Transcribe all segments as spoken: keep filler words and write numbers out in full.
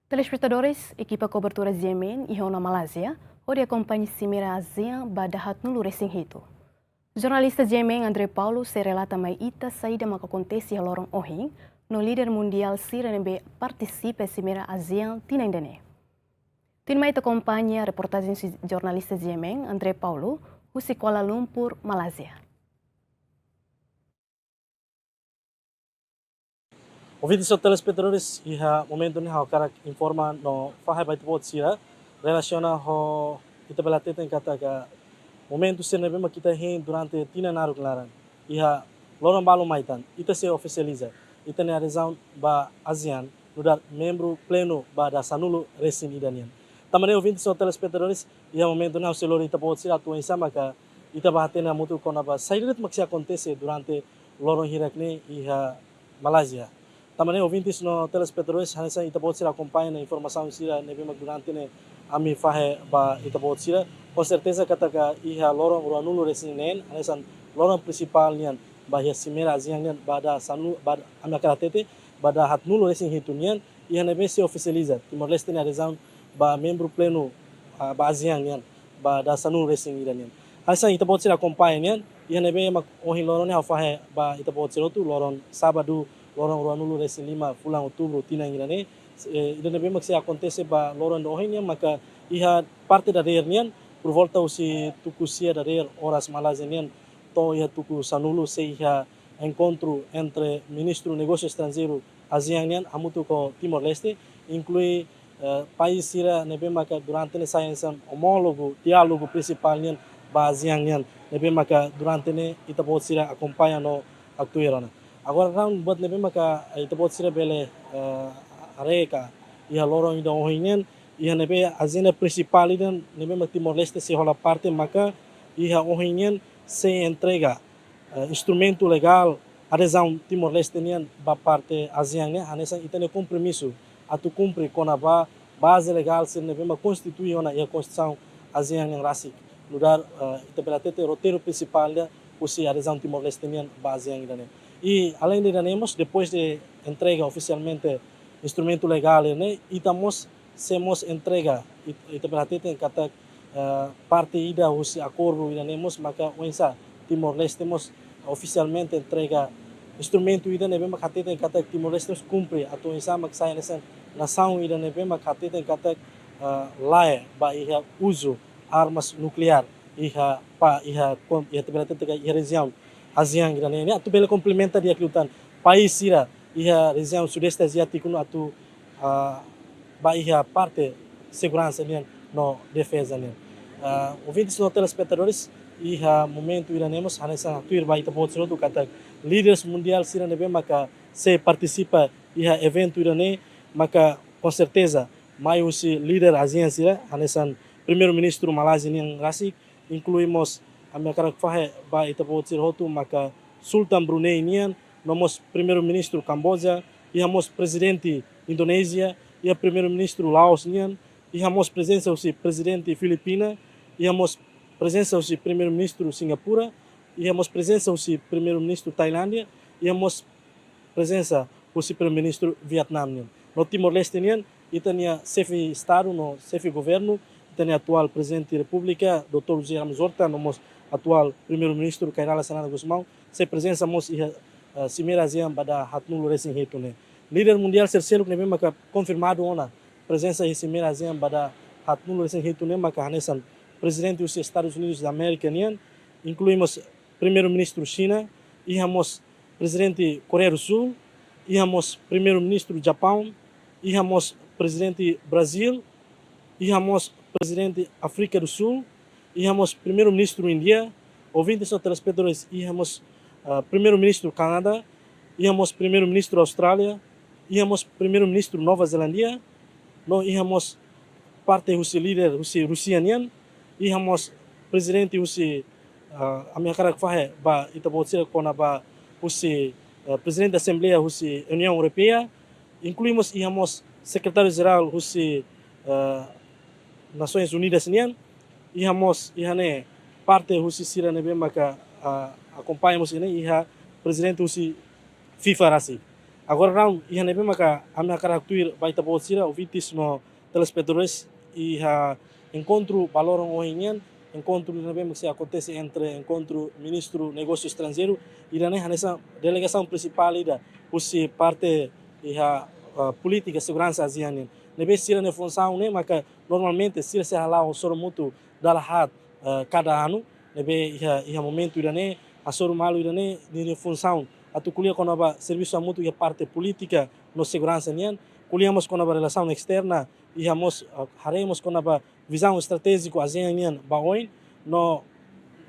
Telespetadores, ekipa kobertura GMN iha ona Malázia, hodi akompaña Simeira ASEAN ba dahaat-nulu resin hitu. Jornalista GMN André Paulo sei relata mai ita saida maka akontese iha loron ohin, no líder mundiál sira ne'ebé partisipa Simeira ASEAN tinan ida-ne'e. Tuirmai ita akompaña reportajen husi jornalista GMN André Paulo, husi Kuala Lumpur, Malázia. Ouvintes no telespetadores, iha momentu ne'e ha'u hakarak informa no fahe ba ita-boot sira relasiona ho ita bele hateten katak momentu sira ne'ebé mak ita hein durante tinan naruk nia laran. Iha loron balu mai tan, ita sei ofisializa ita-nia adezaun ba ASEAN nu'udar membru plenu ba dahaat-sanulu resin ida nian. Tanba ne'e, ouvintes no telespetadores, iha momentu ne'e ha'u sei lori ita-boot sira atu oinsá maka ita bá hatene hamutuk kona-ba saida de'it mak sei akontese durante loron hirak ne'e iha Malázia. Tanba ne'e, ouvintes no telespetadores, hanesan ita-boot sira akompaña ona informasaun sira ne'ebé mak durante ne'e ami fahe ba ita-boot sira, konserteza katak iha loron ruanulu resin neen, hanesan loron prinsipál nian ba iha Simeira ASEAN nian ba dahaat-sanulu, ba, ami hakarak hatete, ba dahaat-nulu resin hitu nian, iha ne'ebé sei ofisializa Timor-Leste nia adezaun ba membru plenu, ah, ba ASEAN nian ba dahaat-sanulu resin ida nian. Hanesan ita-boot sira akompaña nian, iha ne'ebé mak ohin loron ne'e ha'u fahe ba ita-boot sira hotu, loron sábadu, loron ruanulu resin lima fulan Outubru tinan ida-ne'e, eh, ida ne'ebé mak sei akontese ba loron ida ohin nian maka iha parte dadeer nian, por volta husi tuku sia dadeer oras Malázia nian, to'o iha tuku sanulu sei iha enkontru entre Ministru Negósiu Estranjeiru ASEAN nian hamutuk ho Timor-Leste, inklui, eh, país sira ne'ebé maka durante ne'e sai hanesan omólogu, diálogu prinsipál nian ba ASEAN nian, ne'ebé maka durante ne'e ita-boot sira akompaña no atu tuir ona. Agora daudaun buat ne'ebé maka, eh, ita-boot sira bele, eh, haree ka iha loron ida ohin nian, iha ne'ebé ajenda prinsipál ida ne'ebé mak Timor-Leste sei hola parte maka iha ohin nian sei entrega, eh, instrumentu legál adezaun Timor-Leste nian ba parte ASEAN nian, hanesan ita-nia kompromisu atu kumpre kona-ba baze legál sira ne'ebé mak konstitui ona iha Konstituisaun ASEAN nian rasik, nu'udar, eh, ita bele hatete roteiru prinsipál ida husi adezaun Timor-Leste nian ba ASEAN ida-ne'e. I aleinde ida-ne'e mós, depois de entrega ofisialmente instrumentu legál ne'e, ita mós sei mós entrega, it-, ita bele hateten katak, eh, parte ida husi akordu ida-ne'e mós maka oinsá Timor-Leste mós ofisialmente entrega instrumentu ida ne'ebé mak hateten katak Timor-Leste mós kumpre atu oinsá mak sai hanesan nasaun ida ne'ebé mak hateten katak, eh, lae ba iha uzu armas nukleár iha pa-, iha kon-, iha ita bele hateten katak iha rejiaun ASEAN ida-ne'e, ne'e atu bele komplementa di'ak liután país sira iha rejiaun Sudeste Aziátiku ne'e atu, ah, ba iha parte seguransa nian no defeza nian. Ah, ouvintes no telespetadores, iha momentu ida-ne'e mós hanesan tuir ba ita-boot sira hotu katak líderes mundiál sira ne'ebé maka sei partisipa iha eventu ida-ne'e maka konserteza mai husi líder ASEAN sira, hanesan Primeiru-Ministru Malázia nian rasik, inklui mós ami hakarak fahe ba ita-boot sira hotu maka Sultan Brunei nian, no mós Primeiru-Ministru Kamboja, iha mós Prezidente Indonézia, iha Primeiru-Ministru Laos nian, iha mós prezensa husi Prezidente Filipina, iha mós prezensa husi Primeiru-Ministru Singapura, iha mós prezensa husi Primeiru-Ministru Tailándia, iha mós prezensa husi Primeiru-Ministru Vietnam nian. No Timor-Leste nian, ita-nia xefe Estadu no xefe Governu, ita-nia atuál Prezidente Repúblika, doutór José Ramos Horta, no mós atuál Primeiru-Ministru Kay Rala Xanana Gusmão, sei prezensa mós iha, eh, Simeira ASEAN ba dahaat-nulu resin hitu ne'e. Líder mundiál sira seluk ne'ebé maka konfirmadu ona prezensa iha Simeira ASEAN ba dahaat-nulu resin hitu ne'e maka hanesan Prezidente husi Estadus Unidus da Amérika nian, inklui mós Primeiru-Ministru Xina, iha mós Prezidente Koreia do Sul, iha mós Primeiru-Ministru Japaun, iha mós Prezidente Brazíl, iha mós Prezidente Áfrika do Sul, iha mós Primeiru-Ministru Índia, ouvintes no telespetadores, iha mós, ah, Primeiru-Ministru Kanadá, iha mós Primeiru-Ministru Austrália, iha mós Primeiru-Ministru Nova Zelándia, no iha mós parte husi líder husi Rúsia nian, iha mós prezidente husi, ah, ami hakarak fahe ba ita-boot sira kona-ba husi, ah, Prezidente Asembleia husi Uniaun Europeia, inklui mós iha mós Sekretáriu Jerál husi, ah, Nasoins Unidas nian, iha mós, iha ne'e parte husi sira ne'ebé maka, ah, akompaña mós iha ne'e, iha prezidente husi FIFA rasik. Agora daudaun, iha ne'ebé maka ami hakarak tuir ba ita-boot sira, ouvintes no telespetadores, iha enkontru ba loron ohin nian, enkontru ne'ebé maka sei akontese entre enkontru ministru negósiu estranjeiru ida-ne'e hanesan delegasaun prinsipál ida husi parte iha, ah, polítika seguransa ASEAN nian. Ne'ebé sira-nia funsaun ne'e maka normalmente sira sei hala'o hasoru hamutuk dala haat, ah, kada anu. Ne'ebé iha, iha momentu ida-ne'e, hasoru malu ida-ne'e, ninia funsaun atu ko'alia kona-ba servisu hamutuk iha parte polítika no seguransa nian, ko'alia mós kona-ba relasaun esterna, iha mós, ah, haree mós kona-ba vizaun estratéjiku ASEAN nian ba oin, no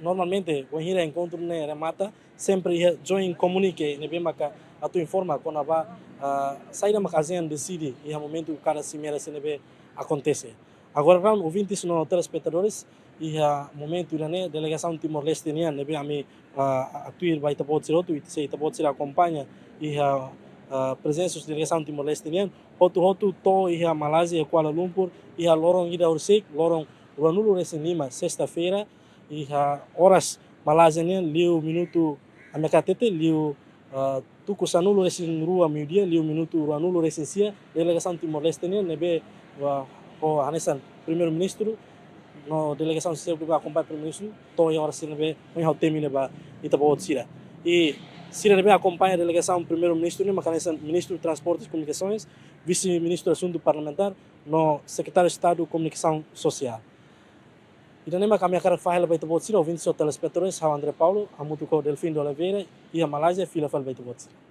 normalmente wainhira enkontru ne'e remata, sempre iha joint communique ne'ebé maka atu informa kona-ba, ah, saida maka ASEAN deside iha momentu kada simeira sira ne'ebé akontese. Agora daudaun, ouvintes no telespetadores, iha momentu ida-ne'e delegasaun Timor-Leste nian ne'ebé ami, ah, atu tuir ba ita-boot sira hotu, ita, se ita-boot sira akompaña iha, ah, prezensa husi delegasaun Timor-Leste nian, hotu-hotu to'o iha Malázia, Kuala Lumpur, iha loron ida horisehik, loron ruanulu-resin-lima, sesta-feira, iha oras Malázia nian, liu minutu, ami hakarak hatete, liu, ah, tuku sanulu-resin-rua meiudia, liu minutu ruanulu-resin-sia, delegasaun Timor-Leste nian ne'ebé, ah, ho hanesan Primeiru-Ministru no delegasaun sira ne'ebé akompaña Primeiru-Ministru, to'o iha oras sira ne'ebé ohin ha'u temi ne'e ba ita-boot sira. I sira ne'ebé akompaña delegasaun Primeiru-Ministru nian maka hanesan Ministru Transportes e Comunicações, Vise-Ministru Asuntu Parlamentár no Sekretáriu Estadu Komunikasaun Sosiál. Ida-ne'e maka ami hakarak fahe hela ba ita-boot sira, ouvintes no telespetadores, ha'u André Paulo, hamutuk ho Delfim de Oliveira, iha Malázia, fila fali ba ita-boot sira.